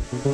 Конференсияи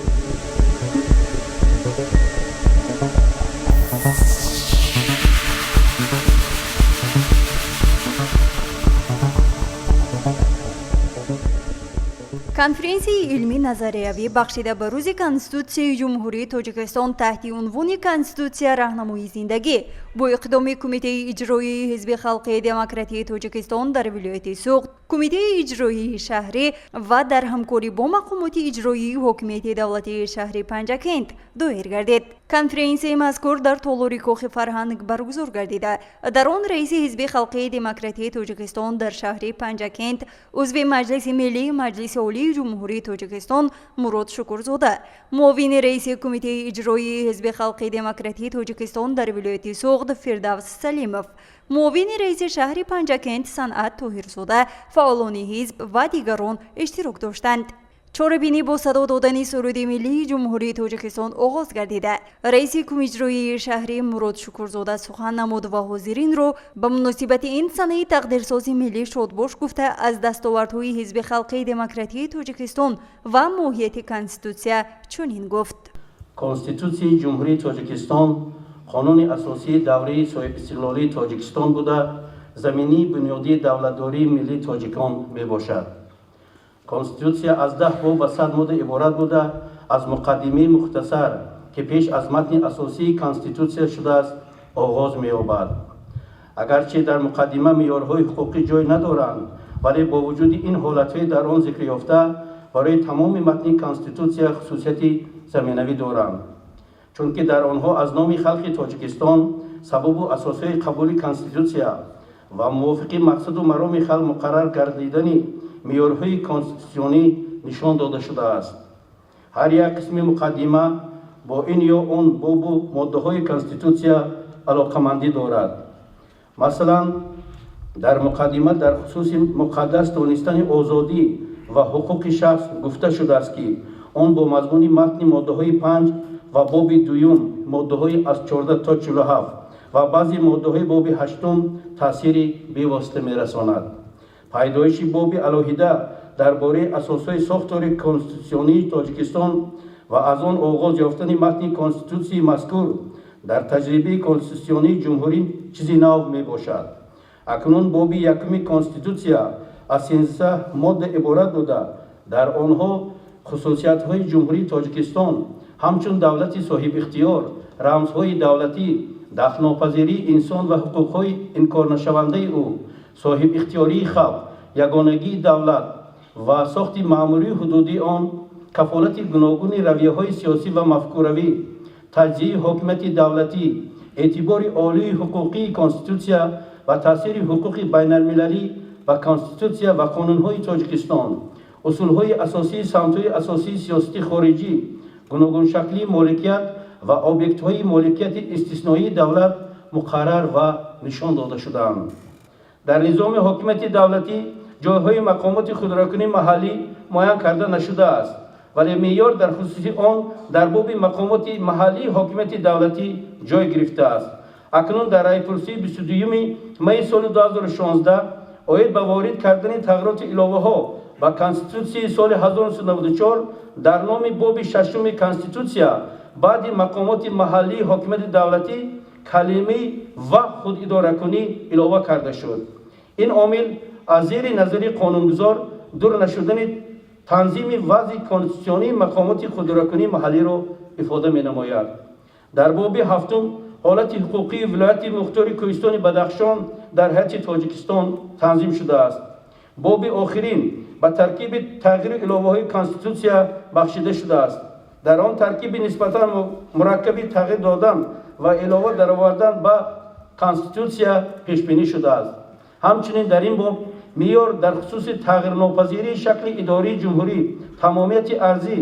илмӣ назариявӣ, бахшида ба Рӯзи Конститутсияи Ҷумҳурии Тоҷикистон, таҳти унвони «Конститутсия — роҳнамои зиндагӣ» бо иқдоми Кумитаи иҷроии Ҳизби халқии демократии Тоҷикистон дар вилояти Суғд, Кумитаи иҷроии шаҳрӣ ва дар ҳамкорӣ бо мақомоти иҷроии ҳокимияти давлатии шаҳри Панҷакент доир гардид. Конференсияи мазкур дар толори Кохи фарҳанг баргузор гардида, дар он раиси Ҳизби халқии демократии Тоҷикистон дар шаҳри Панҷакент, узви Маҷлиси Миллии Маҷлиси Олии Ҷумҳурии Тоҷикистон Мурод Шукурзода, муовини раиси Кумитаи иҷроии Ҳизби халқии демократии Тоҷикистон дар вилояти Суғд Фирдавс Салимов, муовини раиси шаҳри Панҷакент Санъат Тоҳирзода, фаъолони ҳизб ва дигарон иштирок доштанд. Чорабинӣ бо садо додани суруди миллии Ҷумҳурии Тоҷикистон оғоз гардида, раиси кумиҷроии шаҳрӣ Мурод Шукурзода сухан намуд ва ҳозиринро ба муносибати ин санаи тақдирсози миллӣ шодбош гуфта, аз дастовардҳои Ҳизби халқии демократии Тоҷикистон ва моҳияти Конститутсия чунин гуфт: Конститутсияи Ҷумҳурии Тоҷикистон қонуни асосии давраи соҳибистиқлолии Тоҷикистон буда, заминаи бунёдии давлатдории миллии тоҷикон мебошад. Конститутсия аз 10 боб ва 100 модда иборат буда, аз муқаддимаи мухтасар, ки пеш аз матни асосии Конститутсия шудааст, оғоз меёбад. Агарчи дар муқаддима меъёрҳои ҳуқуқӣ ҷой надоранд, вале бо вуҷуди ин, ҳолатҳои дар он зикр ёфта барои тамоми матни Конститутсия хусусияти заминавӣ доранд, чунки дар онҳо аз номи халқи Тоҷикистон сабабу асосҳои қабули Конститутсия ва мувофиқи мақсаду мароми халқ муқаррар гардидани меъёрҳои конститутсионӣ нишон дода шудааст. Ҳар як қисми муқаддима бо ин ё он бобу моддаҳои Конститутсия алоқамандӣ дорад. Масалан, дар муқаддима дар хусуси муқаддас донистани озодӣ ва ҳуқуқи шахс гуфта шудааст, ки он бо мазмуни матни моддаҳои 5 ва боби дуюм, моддаҳои аз 14 то 47 ва баъзе моддаҳои боби ҳаштум таъсири бевосита мерасонад. Пайдоиши боби алоҳида дар бораи асосҳои сохтори конститутсионии Тоҷикистон ва аз он оғоз ёфтани матни Конститутсияи мазкур дар таҷрибаи конститутсионии ҷумҳурӣ чизи нав мебошад. Акнун боби якуми Конститутсия аз 13 модда иборат буда, дар онҳо хусусиятҳои Ҷумҳурии Тоҷикистон ҳамчун давлати соҳибихтиёр, рамзҳои давлатӣ, дахлнопазирии инсон ва ҳуқуқҳои инкорнашавандаи ӯ, соҳибихтиёрии халқ, ягонагии давлат ва сохти маъмурии ҳудудии он, кафолати гуногуни равияҳои сиёсӣ ва мафкуравӣ, таҷзияи ҳокимияти давлатӣ, эътибори олии ҳуқуқии Конститутсия ва таъсири ҳуқуқи байналмилалӣ ба Конститутсия ва қонунҳои Тоҷикистон, усулҳои асосии самтҳои асосии сиёсати хориҷӣ, гуногуншаклии моликият ва объектҳои моликияти истисноии давлат муқаррар ва нишон дода шудаанд. Дар низоми ҳокимияти давлатӣ ҷойҳои мақомоти худидоракунии маҳаллӣ муайян карда нашудааст, вале меъёр дар хусуси он дар боби мақомоти маҳаллии ҳокимияти давлатӣ ҷой гирифтааст. Акнун дар раъйпурсии 22 майи соли 2016 оид ба ворид кардани тағйироту иловаҳо ба Конститутсияи соли 1994 дар номи боби шашуми Конститутсия баъди мақомоти маҳаллии ҳокимияти давлатӣ калимаи «ва худидоракунӣ» илова карда шуд. Ин омил аз зери назари қонунгузор дур нашудани танзими вазъи конститутсионии мақомоти худидоракунии маҳаллиро ифода менамояд. Дар боби ҳафтум ҳолати ҳуқуқии вилояти мухтори Кӯҳистони Бадахшон дар ҳайати Тоҷикистон танзим шудааст. Боби охирин ба таркиби тағйиру иловаҳои Конститутсия бахшида шудааст. Дар он таркиби нисбатан мураккаби тағйир додан ва илова даровардан ба Конститутсия пешбинӣ шудааст. Ҳамчунин дар ин боб меъёр дар хусуси тағйирнопазирии шакли идории ҷумҳурӣ, тамомияти арзӣ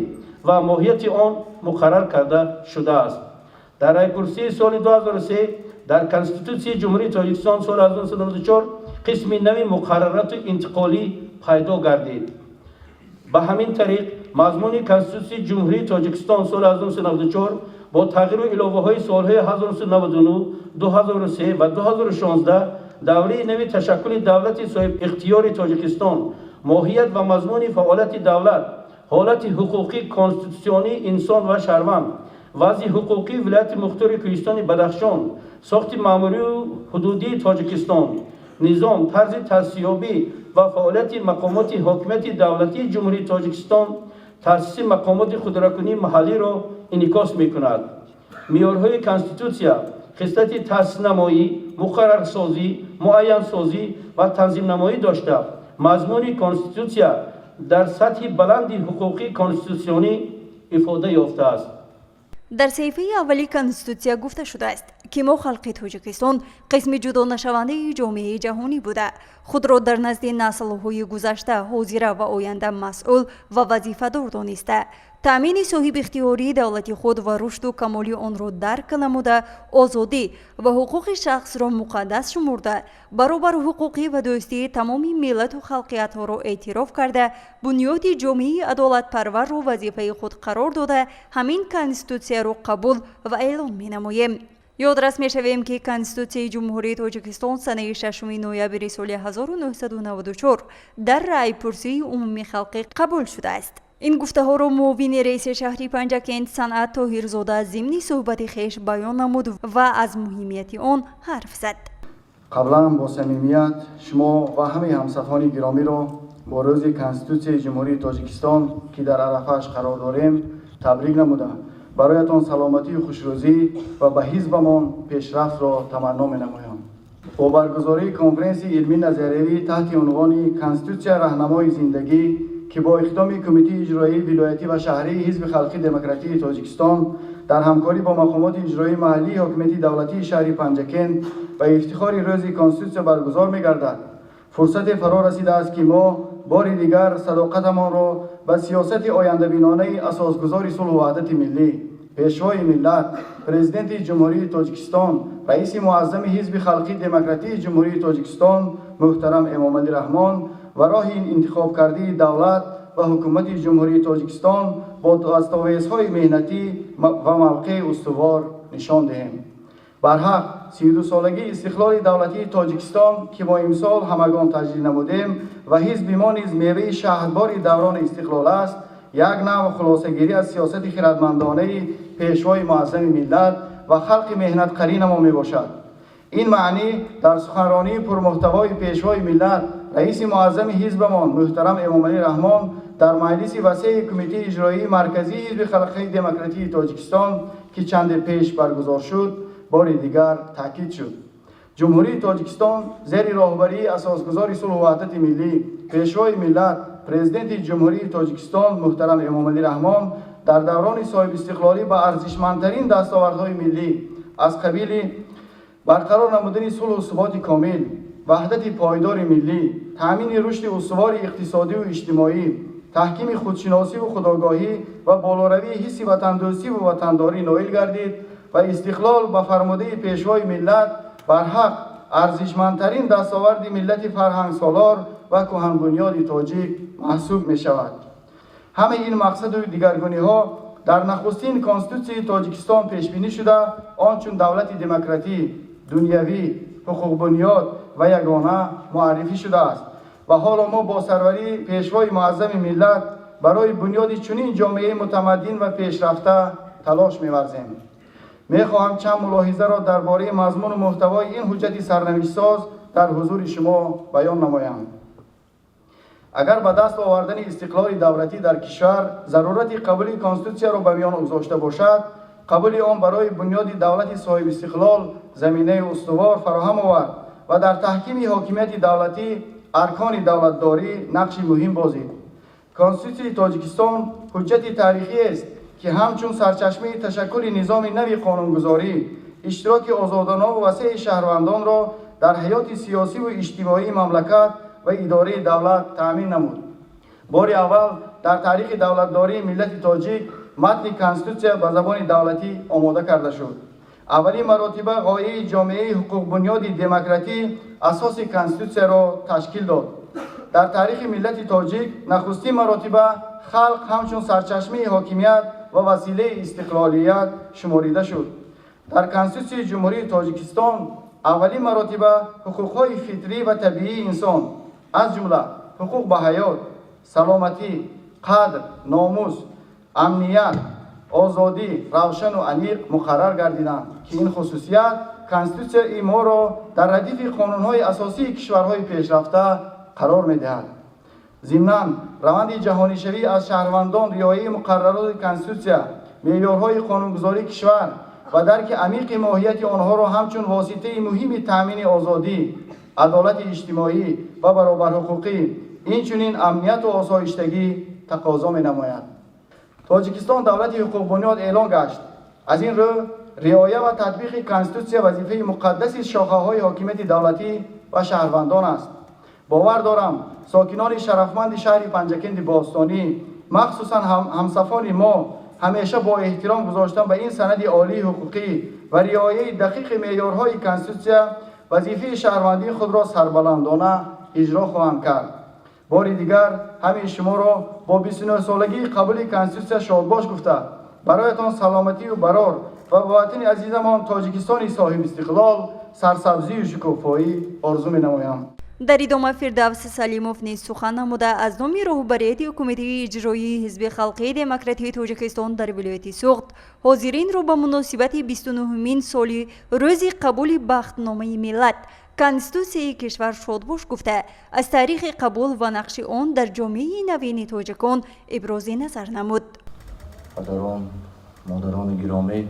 ва моҳияти он муқаррар карда шудааст. Дар раъйпурсии соли 2003 дар Конститутсияи Ҷумҳурии Тоҷикистон соли 1994 қисми нави муқаррароту интиқолӣ пайдо гардид. Ба ҳамин тариқ, мазмуни Конститутсияи Ҷумҳурии Тоҷикистон соли 1994 бо тағйиру иловаҳои солҳои 1999, 2003 ва 2016 давраи нави ташаккули давлати соҳибихтиёри Тоҷикистон, моҳият ва мазмуни фаъолияти давлат, Ҳолати ҳуқуқии конститутсионии инсон ва шаҳрванд, вазъи ҳуқуқии вилояти мухтори Кӯҳистони Бадахшон, сохти маъмурию ҳудудии Тоҷикистон, низом, тарзи таъсисёбӣ ва фаъолияти мақомоти ҳокимияти давлатии Ҷумҳурии Тоҷикистон, таъсиси мақомоти худидоракунии маҳаллиро инъикос мекунад. Меъёрҳои Конститутсия хислати таъсиснамоӣ, муқаррарсозӣ, муайянсозӣ ва танзимнамоӣ дошта, мазмуни Конститутсия дар сатҳи баланди ҳуқуқии конститутсионӣ ифода ёфтааст. Дар саҳифаи аввали Конститутсия гуфта шудааст, ки мо, халқи Тоҷикистон, қисми ҷудонашавандаи ҷомеаи ҷаҳонӣ буда, худро дар назди наслҳои гузашта, ҳозира ва оянда масъул ва вазифадор дониста, таъмини соҳибихтиёрии давлати худ ва рушду камоли онро дарк намуда, озодӣ ва ҳуқуқи шахсро муқаддас шумурда, баробарҳуқуқӣ ва дӯстии тамоми миллату халқиятҳоро эътироф карда, бунёди ҷомеаи адолатпарварро вазифаи худ қарор дода, ҳамин Конститутсияро қабул ва эълон менамоем. Ёдрас мешавем, ки Конститутсияи Ҷумҳурии Тоҷикистон санаи 6 ноябри соли 1994 дар раъйпурсии умумихалқӣ қабул шудааст. Ин гуфтаҳоро муовини раиси шаҳри Панҷакент Санъат Тоҳирзода зимни суҳбати хеш баён намуд ва аз муҳимияти он ҳарф зад. Қаблан бо самимият шумо ва ҳамаи ҳамсафони гиромиро бо рӯзи Конститутсияи Ҷумҳурии Тоҷикистон, ки дар арафааш қарор дорем, табрик намуда, бароятон саломатию хушрӯзӣ ва ба ҳизбамон пешрафтро таманно менамоям. Бо баргузории конференсияи илмӣ назариявӣ таҳти унвони «Конститутсия раҳнамои зиндагӣ», ки бо иқдоми Кумитаи иҷроии вилоятӣ ва шаҳрии Ҳизби халқи демократии Тоҷикистон дар ҳамкорӣ бо мақомоти иҷроии маҳаллии ҳокимияти давлатии шаҳри Панҷакент ба ифтихори рӯзи Конститутсия баргузор мегардад, фурсате фаро расидааст, ки мо бори дигар садоқатамонро ба сиёсати ояндабинонаи асосгузори сулҳу ваҳдати миллӣ, Пешвои миллат, Президенти Ҷумҳурии Тоҷикистон, раиси муаззами Ҳизби халқии демократии Ҷумҳурии Тоҷикистон муҳтарам Эмомалӣ Раҳмон ва роҳи интихобкардии давлат ва ҳукумати Ҷумҳурии Тоҷикистон бо дастовезҳои меҳнатӣ ва мавқеи устувор нишон диҳем. Барҳақ, 32-солагии истиқлоли давлатии Тоҷикистон, ки мо имсол ҳамагон таҷлил намудем ва ҳизби мо низ меваи шаҳдбори даврони истиқлол аст, як навъ хулосагирӣ аз сиёсати хирадмандонаи Пешвои муаззами миллат ва халқи меҳнатқаринамо мебошад. Ин маънӣ дар суханронии пурмуҳтавои Пешвои миллат, раиси муаззами ҳизбамон муҳтарам Эмомалӣ Раҳмон дар маҷлиси васеи Кумитаи иҷроии марказии Ҳизби халқии демократии Тоҷикистон, ки чанде пеш баргузор шуд, бори дигар таъкид шуд. Ҷумҳурии Тоҷикистон зери роҳбарии асосгузори сулҳу ваҳдати миллӣ, Пешвои миллат, Президенти Ҷумҳурии Тоҷикистон муҳтарам Эмомалӣ Раҳмон дар даврони соҳибистиқлолӣ ба арзишмандтарин дастовардҳои миллӣ аз қабили барқарор намудани сулҳу суботи комил, ваҳдати пойдори миллӣ, таъмини рушди устувори иқтисодиву иҷтимоӣ, таҳкими худшиносиву худогоҳӣ ва болоравии ҳисси ватандӯстиву ватандорӣ ноил гардид ва истиқлол ба фармудаи Пешвои миллат барҳақ арзишмандтарин дастоварди миллати фарҳангсолор ва кӯҳанбунёди тоҷик маҳсуб мешавад. Ҳамаи ин мақсаду дигаргуниҳо дар нахустин Конститутсияи Тоҷикистон пешбинӣ шуда, он чун давлати демократӣ, дунявӣ, ҳуқуқбунёд ва ягона муаррифӣ шудааст ва ҳоло мо бо сарварии Пешвои муаззами миллат барои бунёди чунин ҷомеаи мутамаддин ва пешрафта талош меварзем. Мехоҳам чанд мулоҳизаро дар бораи мазмуну муҳтавои ин ҳуҷҷати сарнавиштсоз дар ҳузури шумо баён намоям. Агар ба даст овардани истиқлоли давлатӣ дар кишвар зарурати қабули Конститутсияро ба миён гузошта бошад, қабули он барои бунёди давлати соҳибистиқлол заминаи устувор фароҳам овард ва дар таҳкими ҳокимияти давлатӣ, аркони давлатдорӣ нақши муҳим бозид. Конститутсияи Тоҷикистон ҳуҷҷати таърихиест, ки ҳамчун сарчашмаи ташаккули низоми нави қонунгузорӣ иштироки озодонаву васеи шаҳрвандонро дар ҳаёти сиёсиву иҷтимоии мамлакат ва идораи давлат таъмин намуд. Бори аввал дар таърихи давлатдории миллати тоҷик матни Конститутсия ба забони давлатӣ омода карда шуд. Аввалин маротиба ғояи ҷомеаи ҳуқуқбунёди демократӣ асоси Конститутсияро ташкил дод. Дар таърихи миллати тоҷик нахустин маротиба халқ ҳамчун сарчашмаи ҳокимият ва василаи истиқлолият шуморида шуд. Дар Конститутсияи Ҷумҳурии Тоҷикистон аввалин маротиба ҳуқуқҳои фитрӣ ва табиии инсон, аз ҷумла ҳуқуқ ба ҳаёт, саломатӣ, Қадр, номус, амният, озодӣ равшану аниқ муқаррар гардиданд, ки ин хусусият Конститутсияи моро дар радифи қонунҳои асосии кишварҳои пешрафта қарор медиҳад. Зимнан, раванди ҷаҳонишавӣ аз шаҳрвандон риояи муқаррароти Конститутсия, меъёрҳои қонунгузории кишвар ва дарки амиқи моҳияти онҳоро ҳамчун воситаи муҳими таъмини озодӣ, адолати иҷтимоӣ ва баробарҳуқуқӣ, инчунин амнияту осоиштагӣ тақозо менамояд. Тоҷикистон давлати ҳуқуқбунёд эълон гашт. Аз ин рӯ риоя ва татбиқи Конститутсия вазифаи муқаддаси шохаҳои ҳокимияти давлатӣ ва шаҳрвандон аст. Бовар дорам, сокинони шарафманди шаҳри Панҷакенди бостонӣ, махсусан ҳамсафони мо, ҳамеша бо эҳтиром гузоштан ба ин санади олии ҳуқуқӣ ва риояи дақиқи меъёрҳои Конститутсия вазифаи шаҳрвандии худро сарбаландона иҷро хоҳанд кард. Бори дигар ҳамин шуморо бо 29-солагии қабули Конститутсия шодбош гуфта, бароятон саломатию барор ва ба ватани азизамон Тоҷикистони соҳибистиқлол сарсабзию шукуфоӣ орзу менамоям. Дар идома Фирдавс Салимов низ сухан намуда, аз номи роҳбарияти Кумитаи иҷроии Ҳизби халқии демократии Тоҷикистон дар вилояти Суғд ҳозиринро ба муносибати 29-умин соли рӯзи қабули бахтномаи миллат, Конститутсияи кишвар шодбош гуфта, аз таърихи қабул ва нақши он дар ҷомеаи навини тоҷикон ибрози назар намуд. Падарон, модарони гиромӣ,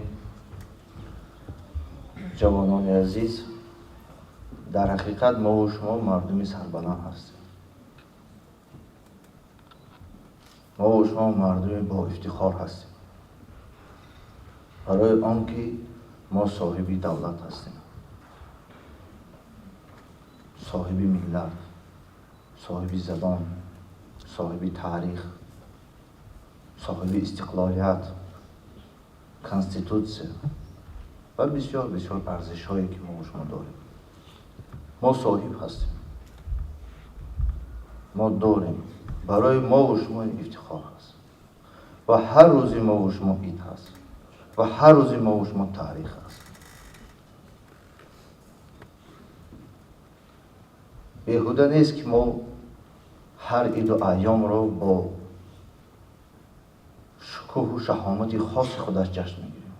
ҷавонони азиз, дар ҳақиқат мову шумо мардуми сарбаланд ҳастем. Мову шумо мардуми боифтихор ҳастем, барои он ки мо соҳиби давлат ҳастем, соҳиби миллат, соҳиби забон, соҳиби таърих, соҳиби истиқлолият, конститутсия ва бисёр бисёр арзишҳое ки мо шумо дорем. Мо соҳиб ҳастем, мо дорем. Барои мову шумо ифтихор ҳаст ва ҳар рӯзи мову шумо ид ҳаст ва ҳар рӯзи мову шумо таърих ҳаст. Беҳуда нест ки мо ҳар иду айёмро бо шукӯҳу шаҳомати хоси худаш ҷашн мегирем.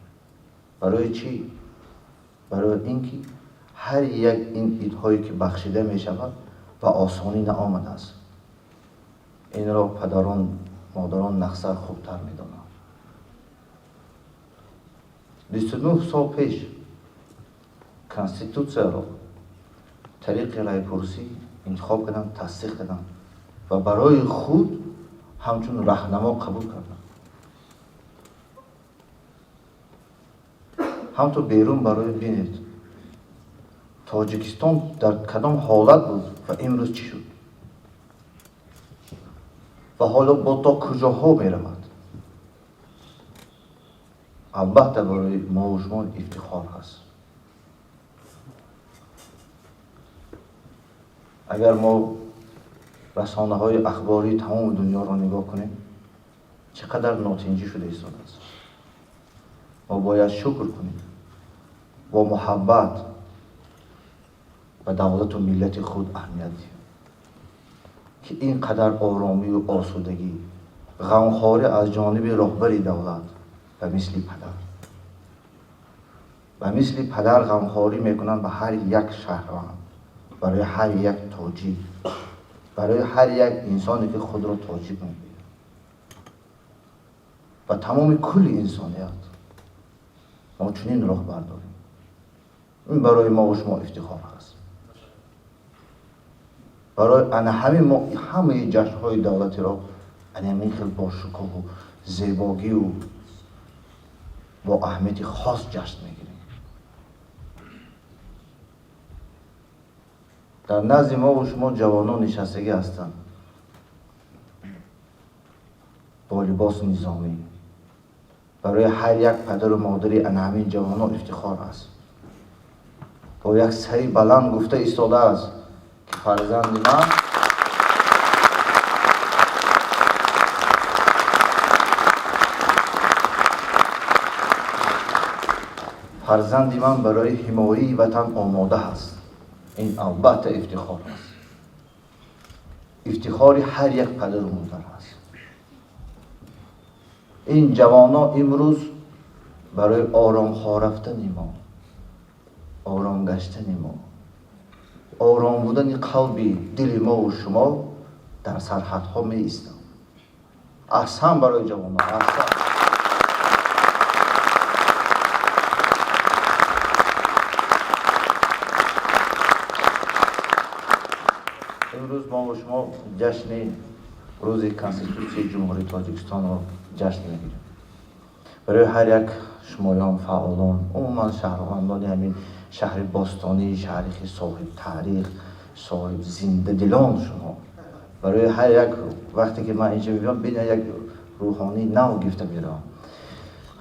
Барои чӣ? Барои ин ки ҳар як ин идҳое ки бахшида мешавад ба осонӣ наомадааст. Инро падарон, модарон нақсар хубтар медонанд. 29 сол пеш Конститутсияро тариқи райпурсӣ интихоб карданд, тасдиқ карданд ва барои худ ҳамчун раҳнамо қабул карданд. Ҳамто берун барои бинед, Тоҷикистон дар кадом ҳолат буд ва имрӯз чӣ шуд ва ҳоло бо то куҷоҳо меравад. Албатта барои мову шумо ифтихор ҳаст. Агар мо расонаҳои ахбории тамоми дунёро нигоҳ кунем, чӣ қадар нотинҷӣ шуда истодааст. Мо бояд шукр кунем, бо муҳаббат ба давлату миллати худ аҳамият диҳем, ки ин қадар оромию осудагӣ, ғамхорӣ аз ҷониби роҳбари давлат ба мисли падар, ба мисли падар ғамхорӣ мекунанд ба ҳар як шаҳрванд, барои ҳар як тоҷик, барои ҳар як инсоне ки худро тоҷик мегӯяд ва тамоми кулли инсоният. Мо чунин роҳбар дорем. Ин барои мо шумо ифтихор ҳаст. Барои ана ҳамин мо ҳамаи ҷашнҳои давлатиро ана ҳамин хел бо шукӯҳу зебогию бо аҳамияти хос ҷашн мегирем. Дар назди мову шумо ҷавонон нишастагӣ ҳастанд бо либоси низомӣ. Барои ҳар як падару модари ана ҳамин ҷавонон ифтихор аст. Бо як сари баланд гуфта истодааст ки фарзанди ман барои ҳимояи ватан омода ҳаст. Ин албатта ифтихор аст, ифтихори ҳар як падару модар ҳаст. Ин ҷавонон имрӯз барои оромхоҳ рафтани мо, ором гаштани мо, ором будани қалби дили мову шумо дар сарҳадҳо меистанд. Аҳсан барои ҷавонон, аҳсан. Имрӯз мо бо шумо ҷашни рӯзи Конститутсияи Ҷумҳурии Тоҷикистонро ҷашн мегирем. Барои ҳар як шумоён, фаъолон, умуман шаҳрвандони ҳамин шаҳри бостонӣ, шаҳри соҳиб таърих, соҳиб зиндадилон шумо. Барои ҳар як вақте ки ман инҷо мебинам, бина як рӯҳонии нав гирифта меравам.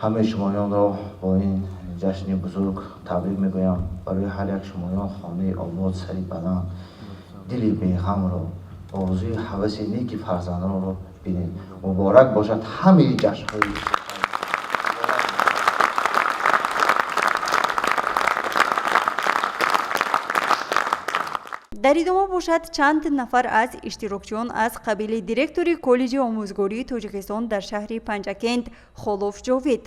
Ҳамаи шумоёнро бо ин ҷашни бузург табрик мегӯям. Барои ҳар як шумоён хонаи обод, сари баланд, дили беғамро, орзуи ҳаваси неки фарзандонро бинед. Муборак бошад ҳамаи ҷашнҳои. Дар идома бошад чанд нафар аз иштирокчиён аз қабили директори коллеҷи омӯзгории Тоҷикистон дар шаҳри Панҷакент Холов Ҷовид,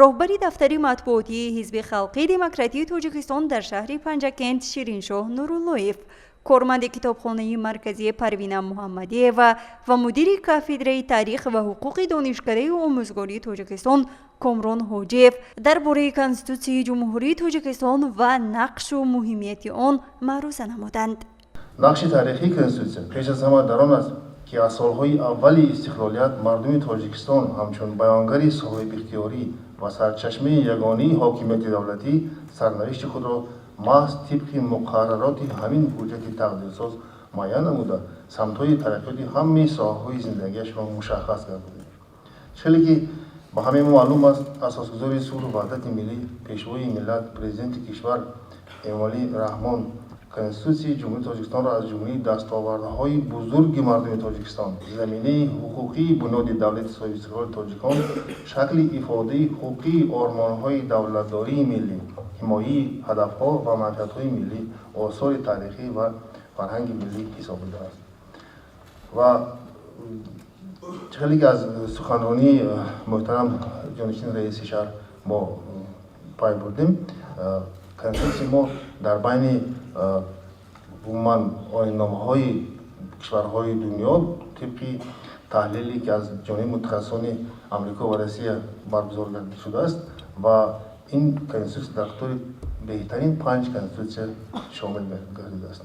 роҳбари дафтари матбуотии Ҳизби халқии демократии Тоҷикистон дар шаҳри Панҷакент Шириншоҳ Нуруллоев, корманди китобхонаи марказии Парвина Муҳаммадиева ва мудири кафедраи таърих ва ҳуқуқи Донишкадаи омӯзгории Тоҷикистон Комрон Ҳоҷиев дар бораи Конститутсияи Ҷумҳурии Тоҷикистон ва нақшу муҳимияти он маъруза намуданд. Нақши таърихии Конститутсия пеш аз ҳама дар он аст, ки аз солҳои аввали истиқлолият мардуми Тоҷикистон ҳамчун баёнгари соҳибихтиёрӣ ва сарчашмаи ягонии ҳокимияти давлатӣ сарнавишти худро маҳз тибқи муқаррароти ҳамин ҳуҷҷати тақдирсоз муайян намуда, самтҳои тараққиёти ҳамаи соҳаҳои зиндагиашро мушаххас гардонид. Хеле ки ба ҳамаи мо маълум аст, асосгузори сулҳу ваҳдати миллӣ, пешвои миллат, президенти кишвар Эмомалӣ Раҳмон Конститутсияи Ҷумҳурии Тоҷикистонро аз ҷумлаи дастовардҳои бузурги мардуми Тоҷикистон, заминаи ҳуқуқии бунёди давлати соҳибистиқлоли тоҷикон, шакли ифодаи ҳуқуқии ормонҳои давлатдории миллӣ, ҳимояи ҳадафҳо ва манфиатҳои миллӣ, осори таърихӣ ва фарҳанги миллӣ ҳисобидааст. Ва хеле ки аз суханронии муҳтарам ҷонишини раиси шаҳр мо пай бурдем, Конститутсияи мо дар байни умуман оинномаҳои кишварҳои дунё тибқи таҳлиле ки аз ҷониби мутахассисони Амрико ва Россия баргузор гардида шудааст ва ин конститутсия дар қатори беҳтарин 5 конститутсия шомил гардидааст.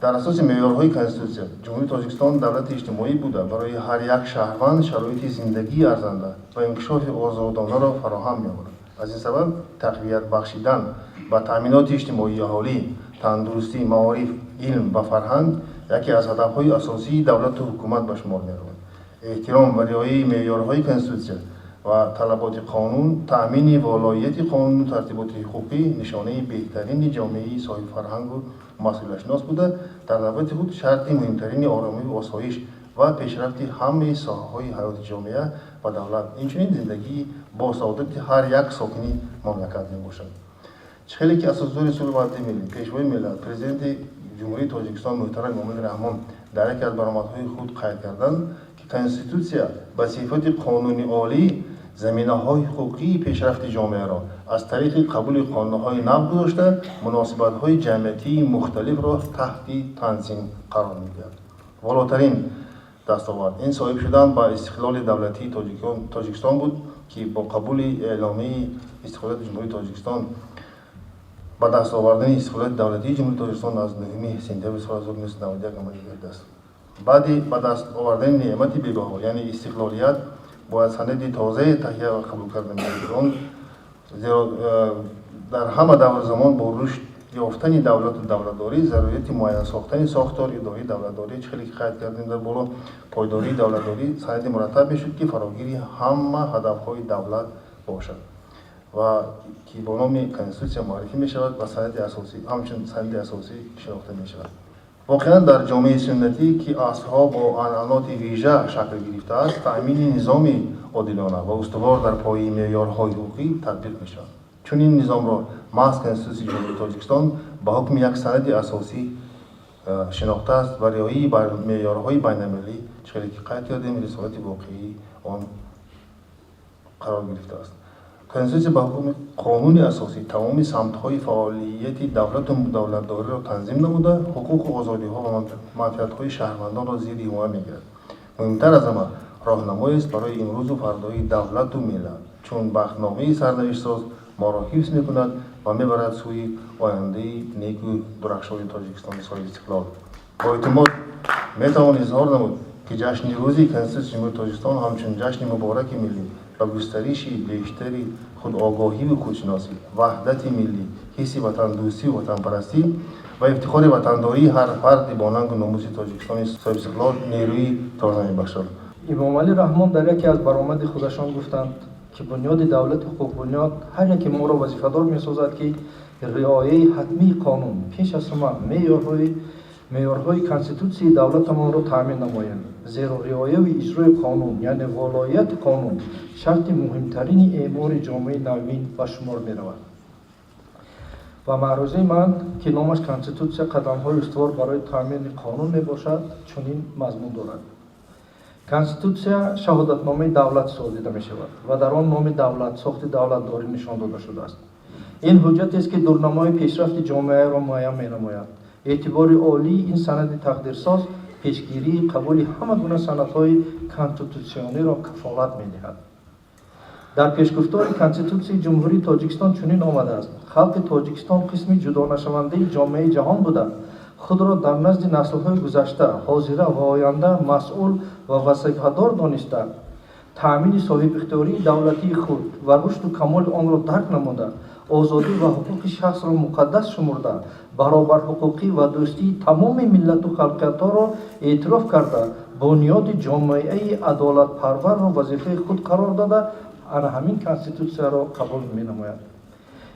Дар асоси меъёрҳои Конститутсия Ҷумҳурии Тоҷикистон давлати иҷтимоӣ буда, барои ҳар як шаҳрванд шароити зиндагии арзанда ва инкишофи озодонаро фароҳам меоварад. Аз ин сабаб тақвият бахшидан ба таъминоти иҷтимоии аҳолӣ, тандурустӣ, маориф, илм ва фарҳанг яке аз ҳадафҳои асосии давлату ҳукумат ба шумор меравад. Эҳтиром ва риояи меъёрҳои Конститутсия ва талаботи қонун, таъмини волоияти қонуну тартиботи ҳуқуқӣ нишонаи беҳтарини ҷомеаи соҳибфарҳангу масъулиятшинос буда, дар навбати худ шарти муҳимтарини оромиву осоиш ва пешрафти ҳамаи соҳаҳои ҳаёти ҷомеа ва давлат, инчунин зиндагии босаодати ҳар як сокини мамлакат мебошад. Хеле ки асосгузори сулҳу ваҳдати миллӣ, пешвои миллат, президенти Ҷумҳурии Тоҷикистон муҳтарам Эмомалӣ Раҳмон дар яке аз баромадҳои худ қайд карданд, ки Конститутсия ба сифати қонуни олӣ заминаҳои ҳуқуқии пешрафти ҷомеаро аз тариқи қабули қонунҳои нав гузошта, муносибатҳои ҷамъиятии мухталифро таҳти танзим қарор медиҳад. Волотарин дастовард ин соҳиб шудан ба истиқлоли давлатии Тоҷикистон буд, ки бо қабули эъломияи истиқлолияти Ҷумҳурии Тоҷикистон ба даст овардани истиқлолияти давлатии Ҷумҳурии Тоҷикистон аз 9 сентябри соли 1991 амалӣ гардидааст. Баъди ба даст овардани неъмати бебаҳо, яъне истиқлолият, бояд санади тозае таҳия ва қабул карда мегардид он, зеро дар ҳама давру замон бо рушд ёфтани давлату давлатдорӣ зарурияти муайян сохтани сохтор, идораи давлатдорӣ, чӣ хеле ки қайд кардем дар боло, пойдории давлатдорӣ санади мураттаб мешуд, ки фарогири ҳама ҳадафҳои давлат бошад ва ки бо номи Конститутсия муаррифӣ мешавад ва санади асосӣ ҳамчун санади асосӣ шинохта мешавад. Воқеан дар ҷомеаи суннатӣ, ки асрҳо бо анъанаоти вижа шакл гирифтааст, таъмини низоми одилона ва устувор дар пояи меъёрҳои ҳуқуқӣ татбиқ мешавад. Чунин низомро маҳз Конститутсияи Ҷумҳурии Тоҷикистон ба ҳукми як санади асосӣ шинохтааст ва риояи меъёрҳои байналмилалӣ, чӣ хеле ки қайд кардем, рисолати воқеии он Қарор гирифтааст. Конститутсия ба ҳукми қонуни асосӣ тамоми самтҳои фаъолияти давлату давлатдориро танзим намуда, ҳуқуқу озодиҳо ва манфиатҳои шаҳрвандонро зери ҳимоя мегирад. Муҳимтар аз ҳама, роҳнамоест барои имрӯзу фардои давлату миллат, чун бахтномаи сарнавиштсоз моро ҳифз мекунад ва мебарад сӯи ояндаи неку дурахшони Тоҷикистони соҳибистиқлол. Бо эътимод метавон изҳор намуд, ки ҷашни Рӯзи Конститутсияи Ҷумҳурии Тоҷикистон ҳамчун ҷашни мубораки миллӣ ба густариши бештари худогоҳиву худшиносӣ, ваҳдати миллӣ, ҳисси ватандӯстиву ватанпарастӣ ва ифтихори ватандории ҳар фарди бо нангу номуси Тоҷикистони соҳибистиқлол нерӯи тоза мебахшад. Эмомалӣ Раҳмон дар яке аз баромади худашон гуфтанд, ки бунёди давлати ҳуқуқбунёд ҳар яке моро вазифадор месозад, ки риояи ҳатмии қонун, пеш аз ҳама меъёрҳои Конститутсияи давлатамонро таъмин намоем, зеро риояву иҷрои қонун, яъне волоияти қонун, шарти муҳимтарини эъмори ҷомеаи навин ба шумор меравад. Ва маърузаи ман, ки номаш «Конститутсия: қадамҳои устувор барои таъмини қонун» мебошад, чунин мазмун дорад. Конститутсия шаҳодатномаи давлат ҳисоб дида мешавад ва дар он номи давлат, сохти давлатдорӣ нишон дода шудааст. Ин ҳуҷҷатест, ки дурнамои пешрафти ҷомеаро муайян менамояд. Эътибори олии ин санади тақдирсоз пешгирии қабули ҳама гуна санадҳои конститутсиониро кафолат медиҳад. Дар пешгуфтори Конститутсияи Ҷумҳурии Тоҷикистон чунин омадааст: «Халқи Тоҷикистон қисми ҷудонашавандаи ҷомеаи ҷаҳон буда, худро дар назди наслҳои гузашта, ҳозира ва оянда масъул ва вазифадор дониста, таъмини соҳибихтиёрии давлатии худ ва рушду камоли онро дарк намуда, озодӣ ва ҳуқуқи шахсро муқаддас шумурда, баробарҳуқуқӣ ва дӯстии тамоми миллату халқиятҳоро эътироф карда, бунёди ҷомеаи адолатпарварро вазифаи худ қарор дода, ана ҳамин Конститутсияро қабул менамояд.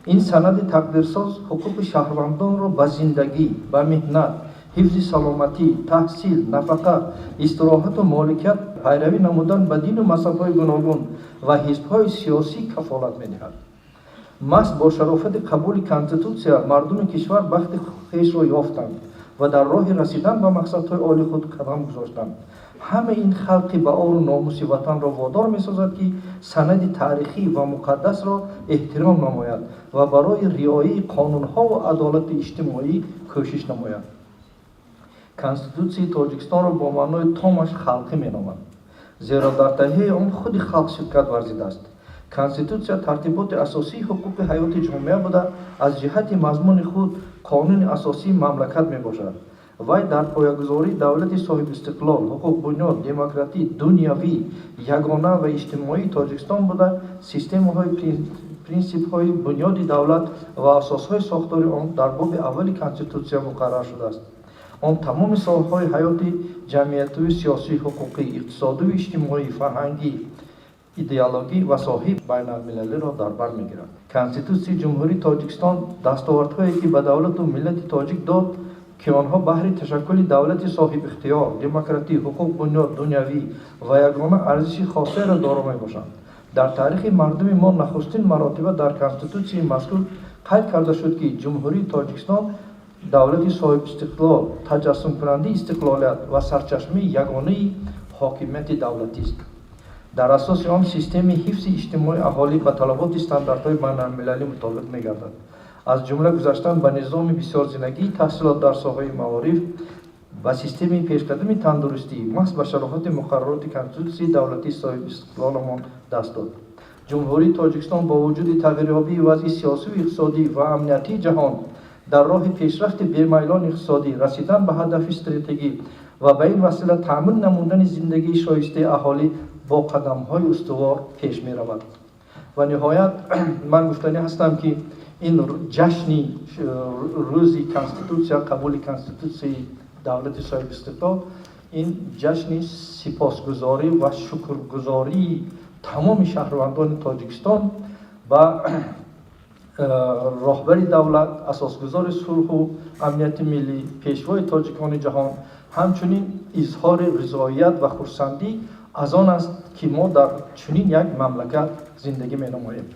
Ин санади тақдирсоз ҳуқуқи шаҳрвандонро ба зиндагӣ, ба меҳнат, ҳифзи саломатӣ, таҳсил, нафақа, истироҳату моликият, пайравӣ намудан ба дину мазҳабҳои гуногун ва ҳизбҳои сиёсӣ кафолат медиҳад. Маҳз бо шарофати қабули Конститутсия мардуми кишвар бахти хешро ёфтанд ва дар роҳи расидан ба мақсадҳои олии худ қадам гузоштанд. Ҳамаи ин халқи ба ору номуси ватанро водор месозад, ки санади таърихӣ ва муқаддасро эҳтиром намояд ва барои риояи қонунҳову адолати иҷтимоӣ кӯшиш намояд. Конститутсияи Тоҷикистонро бо маънои томаш халқӣ меноманд, зеро дар таҳияи он худи халқ ширкат варзидааст. Конститутсия тартиботи асосии ҳуқуқи ҳаёти ҷомеа буда, аз ҷиҳати мазмуни худ қонуни асосии мамлакат мебошад. Вай дар поягузории давлати соҳибистиқлол, ҳуқуқбунёд, демократӣ, дунявӣ, ягона ва иҷтимоии Тоҷикистон буда, системаҳои принсипҳои бунёди давлат ва асосҳои сохтори он дар боби аввали Конститутсия муқаррар шудааст. Он тамоми соҳаҳои ҳаёти ҷамъиятию сиёсӣ, ҳуқуқӣ, иқтисодию иҷтимоӣ, фарҳангӣ, идеологӣ ва соҳаи байналмилалиро дар бар мегирад. Конститутсияи Ҷумҳурии Тоҷикистон дастовардҳое, ки ба давлату миллати тоҷик дод, ки онҳо баҳри ташаккули давлати соҳибихтиёр, демократӣ, ҳуқуқбунёд, дунявӣ ва ягона арзиши хосеро доро мебошанд. Дар таърихи мардуми мо нахустин маротиба дар Конститутсияи мазкур қайд карда шуд, ки Ҷумҳурии Тоҷикистон давлати соҳибистиқлол, таҷассумкунандаи истиқлолият ва сарчашмаи ягонаи ҳокимияти давлатист. Дар асоси он системаи ҳифзи иҷтимоии аҳолӣ ба талаботи стандартҳои байналмилалӣ мутобиқ мегардад. Аз ҷумла гузаштан ба низоми бисёрзинагии таҳсилот дар соҳаи маориф ва системаи пешқадами тандурустӣ маҳз ба шарофати муқаррароти Конститутсияи давлатии соҳибистиқлоламон даст дод. Ҷумҳурии Тоҷикистон бо вуҷуди тағйирёбии вазъи сиёсиву иқтисодӣ ва амниятии ҷаҳон дар роҳи пешрафти бемайлони иқтисодӣ, расидан ба ҳадафи стратегӣ ва ба ин васила таъмин намудани зиндагии шоистаи аҳолӣ бо қадамҳои устувор пеш меравад. Ва ниҳоят, ман гуфтанӣ ҳастам, ки ин ҷашни Рӯзи Конститутсия, қабули Конститутсияи давлати соҳибистиқлол, ин ҷашни сипосгузорӣ ва шукргузории тамоми шаҳрвандони Тоҷикистон ба роҳбари давлат, асосгузори сулҳу амнияти миллӣ, пешвои тоҷикони ҷаҳон, ҳамчунин изҳори ризоият ва хурсандӣ аз он аст, ки мо дар чунин як мамлакат зиндагӣ менамоем.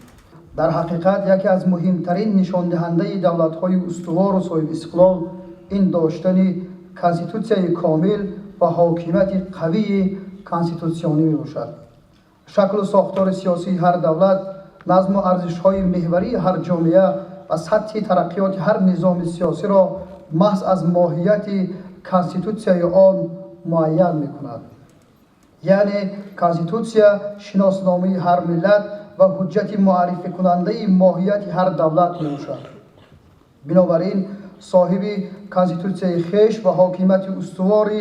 Дар ҳақиқат, яке аз муҳимтарин нишондиҳандаи давлатҳои устувору соҳибистиқлол ин доштани конститутсияи комил ва ҳокимияти қавии конститутсионӣ мебошад. Шаклу сохтори сиёсии ҳар давлат, назму арзишҳои меҳварии ҳар ҷомеа ва сатҳи тараққиёти ҳар низоми сиёсиро маҳз аз моҳияти конститутсияи он муайян мекунад. Яъне конститутсия шиносномаи ҳар миллат ва ҳуҷҷати муаррификунандаи моҳияти ҳар давлат мебошад. Бинобар ин соҳиби конститутсияи хеш ва ҳокимияти устувори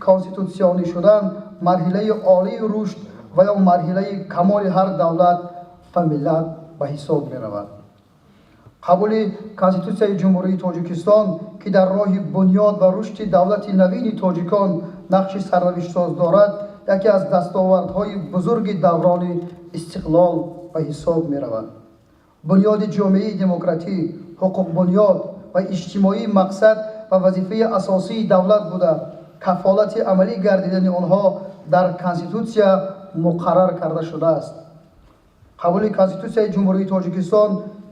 конститутсионӣ шудан марҳилаи олии рушд ва ё марҳилаи камоли ҳар давлат ва миллат ба ҳисоб меравад. Қабули Конститутсияи Ҷумҳурии Тоҷикистон, ки дар роҳи бунёд ва рушди давлати навини тоҷикон нақши сарнавиштсоз дорад, яке аз дастовардҳои бузурги даврони истиқлол ба ҳисоб меравад. Бунёди ҷомеаи демократӣ, ҳуқуқбунёд ва иҷтимоӣ мақсад ва вазифаи асосии давлат буда, кафолати амалӣ гардидани онҳо дар Конститутсия муқаррар карда шудааст. Қабули Конститутсияи Ҷумҳурии Тоҷикистон,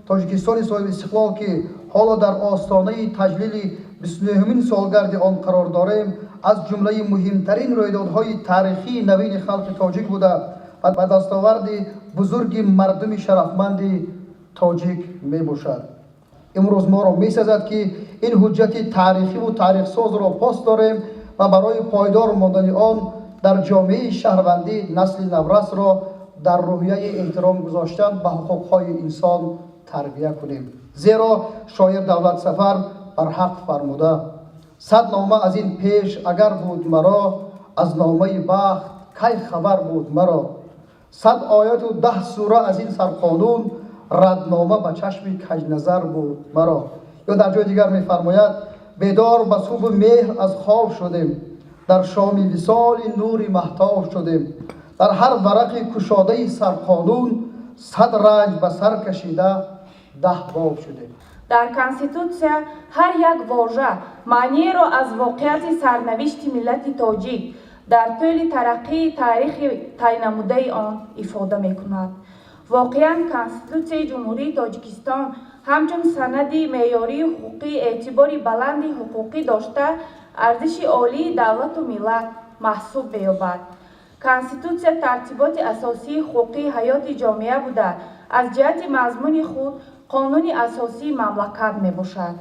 Тоҷикистони соҳибистиқлол, ки ҳоло дар остонаи таҷлили 29-умин солгарди он қарор дорем, аз ҷумлаи муҳимтарин рӯйдодҳои таърихии навини халқи тоҷик буда ва ба дастоварди бузурги мардуми шарафманди тоҷик мебошад. Имрӯз моро месазад, ки ин ҳуҷҷати таърихиву таърихсозро пос дорем ва барои пойдор мондани он дар ҷомеаи шаҳрвандӣ насли наврасро дар рӯҳияи эҳтиром гузоштан ба ҳуқуқҳои инсон тарбия кунем. Зеро шоир Давлат Сафар барҳақ фармуда: сад нома аз ин пеш агар буд маро, аз номаи бахт кай хабар буд маро, сад ояту 10 сура аз ин сарқонун, раднома ба чашми каҷназар буд маро. Ё дар ҷои дигар мефармояд: бедор ба субҳу меҳр аз хоб шудем, дар шоми висоли нури маҳтоб шудем, дар ҳар варақи кушодаи сарқонун, сад ранҷ ба сар кашида 10 боб шудем. Дар Конститутсия ҳар як вожа маъниеро аз воқеияти сарнавишти миллати тоҷик дар тӯли тараққии таърихи тайнамудаи он ифода мекунад. Воқеан, Конститутсияи Ҷумҳурии Тоҷикистон ҳамчун санади меъёрии ҳуқуқӣ эътибори баланди ҳуқуқӣ дошта, арзиши олии давлату миллат маҳсуб меёбад. Конститутсия тартиботи асосии ҳуқуқии ҳаёти ҷомеа буда, аз ҷиҳати мазмуни худ қонуни асосии мамлакат мебошад.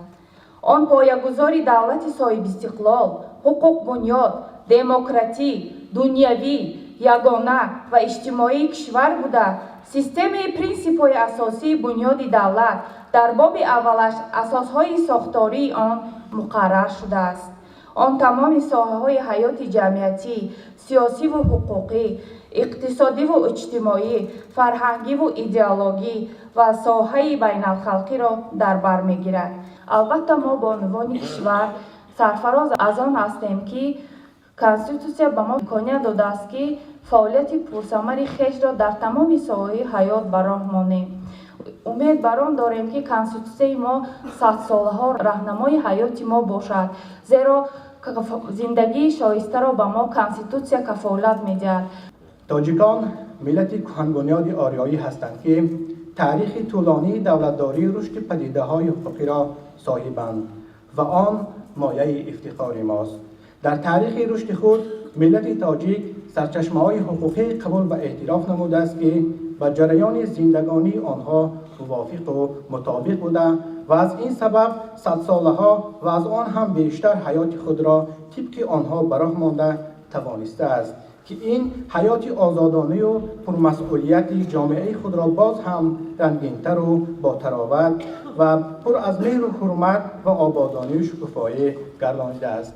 Он поягузори давлати соҳибистиқлол, ҳуқуқбунёд, демократӣ, дунявӣ, ягона ва иҷтимоии кишвар буда, системаи принсипҳои асосии бунёди давлат дар боби аввалаш асосҳои сохтории он муқаррар шудааст. Он тамоми соҳаҳои ҳаёти ҷамъиятӣ, сиёсиву ҳуқуқӣ, иқтисодиву иҷтимоӣ, фарҳангиву идеологӣ ва соҳаи байналхалқиро дар бар мегирад. Албатта, мо бонувони кишвар сарфароз аз он ҳастем, ки Конститутсия ба мо имконият додааст, ки фаъолияти пурсамари хешро дар тамоми соҳаҳои ҳаёт ба роҳ монем. Умед бар он дорем, ки Конститутсияи мо садсолаҳо раҳнамои ҳаёти мо бошад, зеро зиндагии шоистаро ба мо Конститутсия кафолат медиҳад. Тоҷикон миллати кӯҳанбунёди ориёӣ ҳастанд, ки таърихи тӯлонии давлатдории рушди падидаҳои ҳуқуқиро соҳибанд ва он мояи ифтихори мост. Дар таърихи рушди худ миллати тоҷик сарчашмаҳои ҳуқуқӣ қабул ва эътироф намудааст, ки ба ҷараёни зиндагонии онҳо мувофиқу мутобиқ буда ва аз ин сабаб садсолаҳо ва аз он ҳам бештар ҳаёти худро тибқи онҳо ба роҳ монда тавонистааст, ки ин ҳаёти озодонаю пурмасъулияти ҷомеаи худро боз ҳам рангинтару ботароват ва пур аз меҳру ҳурмат ва ободонию шукуфоӣ гардонидааст.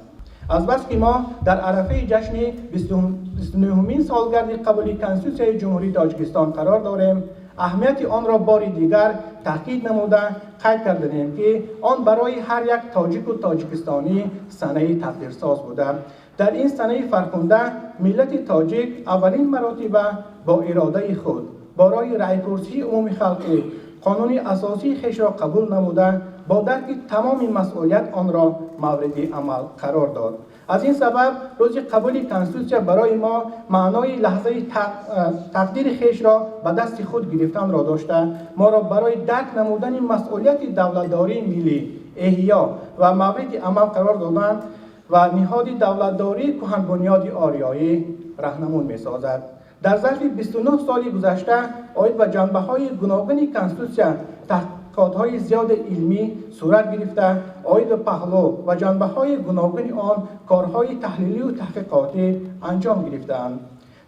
Азбаски мо дар арафаи ҷашни 29-умин солгарди қабули Конститутсияи Ҷумҳурии Тоҷикистон қарор дорем, аҳамияти онро бори дигар таъкид намуда қайд карданем, ки он барои ҳар як тоҷику тоҷикистонӣ санаи тақдирсоз буда. Дар ин санаи фархунда миллати тоҷик аввалин маротиба бо иродаи худ барои раъйпурсии умумихалқӣ қонуни асосии хешро қабул намуда, бо дарки тамоми масъулият онро мавриди амал қарор дод. Аз ин сабаб рӯзи қабули Конститутсия барои мо маънои лаҳзаи тақдири хешро ба дасти худ гирифтанро дошта, моро барои дарк намудани масъулияти давлатдории миллӣ эҳё ва мавриди амал қарор додан ва ниҳоди давлатдории кӯҳанбунёди ориёӣ раҳнамун месозад. Дар зарфи 29 соли гузашта оид ба ҷанбаҳои гуногуни Конститутсия таҳқиқотҳои зиёди илмӣ сурат гирифта, оид ба паҳлӯ ва ҷанбаҳои гуногуни он корҳои таҳлилию таҳқиқотӣ анҷом гирифтаанд.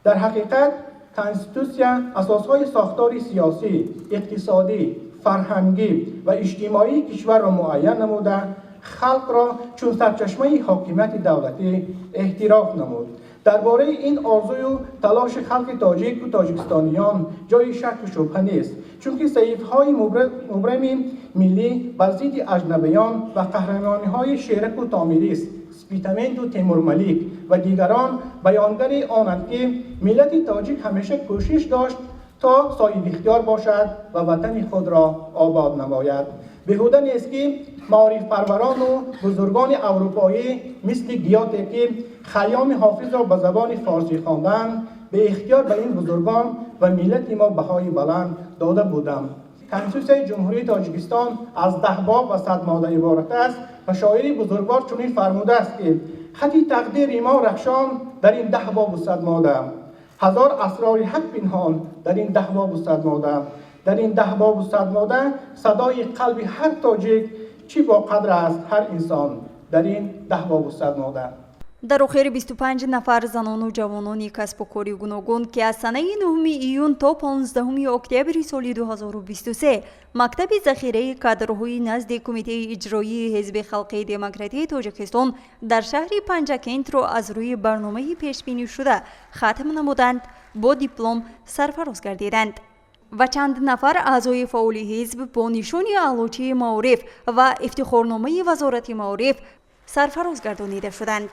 Дар ҳақиқат, Конститутсия асосҳои сохтори сиёсӣ, иқтисодӣ, фарҳангӣ ва иҷтимоии кишварро муайян намуда, халқро чун сарчашмаи ҳокимияти давлатӣ эътироф намуд. Дар бораи ин орзую талоши халқи тоҷику тоҷикистониён ҷои шакку шубҳа нест, чунки саҳифаҳои мубрами миллӣ бар зидди аҷнабиён ва қаҳрамониҳои Шераку Томирис, Спитаменду Темурмалик ва дигарон баёнгари онанд, ки миллати тоҷик ҳамеша кӯшиш дошт то соҳибихтиёр бошад ва ватани худро обод намояд. Беҳуда нест, ки маорифпарварону бузургони аврупоӣ мисли Гёте, ки Хайёми Ҳофизро ба забони форсӣ хонданд, беихтиёр ба ин бузургон ва миллати мо баҳои баланд дода буданд. Конститутсияи Ҷумҳурии Тоҷикистон аз 10 боб ва 100 модда иборат аст ва шоири бузургвор чунин фармудааст, ки хати тақдири мо рахшон дар ин 10 бобу 100 модда, ҳазор асрори ҳақ пинҳон дар ин 10 бобу 100 модда. Дар ин 10 бобу 100 модда садои қалби ҳар тоҷик, чӣ бо қадр аст ҳар инсон дар ин 10 бобу 100 модда. Дар охири 25 нафар занону ҷавонони касбу кори гуногун, ки аз санаи 9 июн то 15 октябри соли 2023 мактаби захираи кадрҳои назди Кумитаи иҷроии Ҳизби халқии демократии Тоҷикистон дар шаҳри Панҷакентро аз рӯи барномаи пешбинишуда хатм намуданд, бо диплом сарфароз гардиданд ва чанд нафар аъзои фаъоли ҳизб бо нишони Аълочии маориф ва ифтихорномаи Вазорати маориф сарфароз гардонида шуданд.